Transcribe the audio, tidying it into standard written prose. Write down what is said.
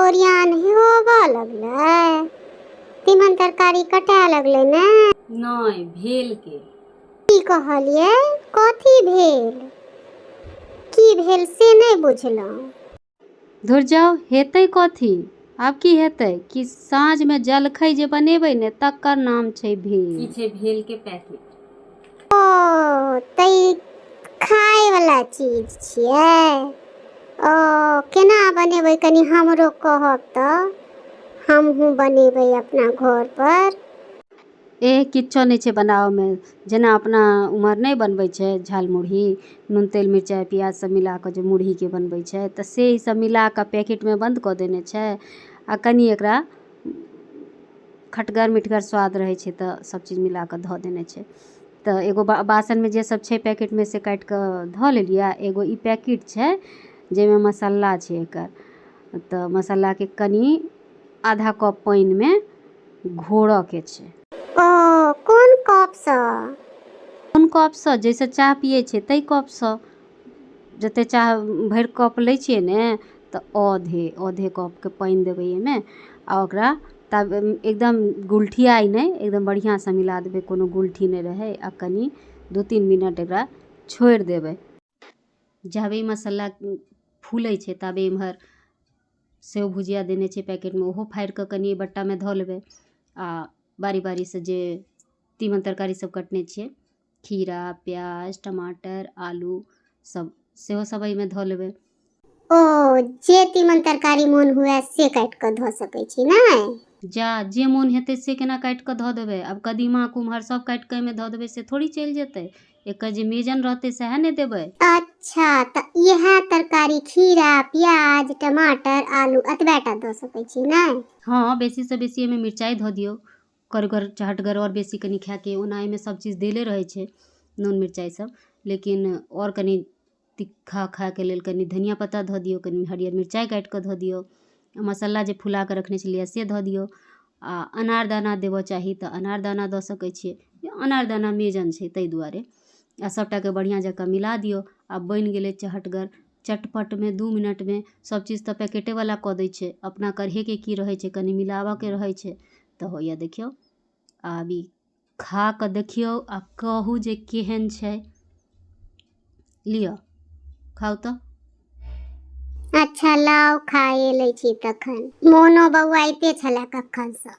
ओरियान होबऽ लगलै, तीमन तरकारी कटाए लगलै ने? नहि, भेलके। की कहलियै? कथी भेल? की भेल से नहि बुझलहुँ। धुर जाउ, हेतै कथी? आब की हेतै कि साँझमे जलखै जे बनेबै ने तकर नाम छै भेल। ई छै भेलके पैकेट। ओ तऽ ई खायवला चीज छियै? ओ केना बनेबै, कनि हमरो कहब तऽ हमहूँ बनेबै अपना घरपर। ए, किछो नहि छै बनाबऽमे। जेना अपना उम्हर नहि बनबै छै झाल मुरही, नून तेल मिरचाइ प्याज सब मिला कऽ जे मुरहीके बनबै छै, तऽ से ई सब मिला कऽ पैकेटमे बन्द कऽ देने छै आ कनि एकरा खटगर मिठगर स्वाद रहै छै, तऽ सब चीज मिला कऽ धऽ देने छै। तऽ एगो बासनमे जे सब छै पैकेटमे से काटि कऽ धऽ लेलियै आ एगो ई पैकेट छै जाहिमे मसाला छै एकर, तऽ मसालाके कनि आधा कप पानिमे घोरऽके छै। ओ कोन कपसँ? कोन कपसँ? जाहिसँ चाह पियै छै ताहि कपसँ। जतेक चाह भरि कप लै छियै ने, तऽ औधे औधे कपके पानि देबै एहिमे आ ओकरा तब एकदम गुलठियाइ नहि, एकदम बढ़िआँसँ मिला देबै, कोनो गुलठी नहि रहै, आ कनि 2-3 मिनट एकरा छोड़ि देबै। जाबे ई मसाला फूलै छै ताबे एम्हर सेव भुजिया देने छै पैकेटमे, ओहो फाड़ि कऽ कनि बट्टामे धऽ लेबै आ बारी बारीसँ जे तीमन तरकारी सब कटने छियै, खीरा, प्याज, टमाटर, आलू सब, सेहो सब एहिमे धऽ लेबै। ओ जे तीमन तरकारी मोन हुए से काटि कऽ धऽ सकै छी ने? जा, जे मोन हेतै से केना काटि कऽ धऽ देबै? आब कदीमा कुम्हर सब काटि कऽ एहिमे धऽ देबै से थोड़ी चलि जेतै? एकर जे मेजन रहतै सएह ने देबै। अच्छा, तऽ इएह तरकारी खीरा, प्याज, टमाटर, आलू एतबे टा दऽ सकै छी ने? हँ, बेसीसँ बेसी एहिमे मिरचाइ धऽ दियौ, करगर चहटगर आओर बेसी कनि खायके। ओना एहिमे सब चीज देले रहै छै, नून मिरचाइ सब, लेकिन आओर कनि तीखा खायके लेल कनि धनिया पत्ता धऽ दियौ, कनि हरियर मिरचाइ काटि कऽ धऽ दियौ, मसाला जे फुला कऽ रखने छलियै से धऽ दियौ आ अनारदाना देबऽ चाही तऽ अनारदाना दऽ सकै छियै। अनारदाना मेजन छै ताहि दुआरे। आ सबटाके बढ़िआँ जकाँ मिला दियौ आ बनि गेलै चहटगर चटपटमे 2 मिनटमे। सब चीज तऽ पैकेटेवला कऽ दै छै, अपना करहेके की रहै छै? कनि मिलाबऽके रहै छै। तऽ होइए देखियौ, आब ई खा कऽ देखियौ आ कहू जे केहन छै। लिअ, खाउ तऽ। अच्छा लाउ, खाए लै छी तखन। मोनो बौआइते छलए कखनसँ।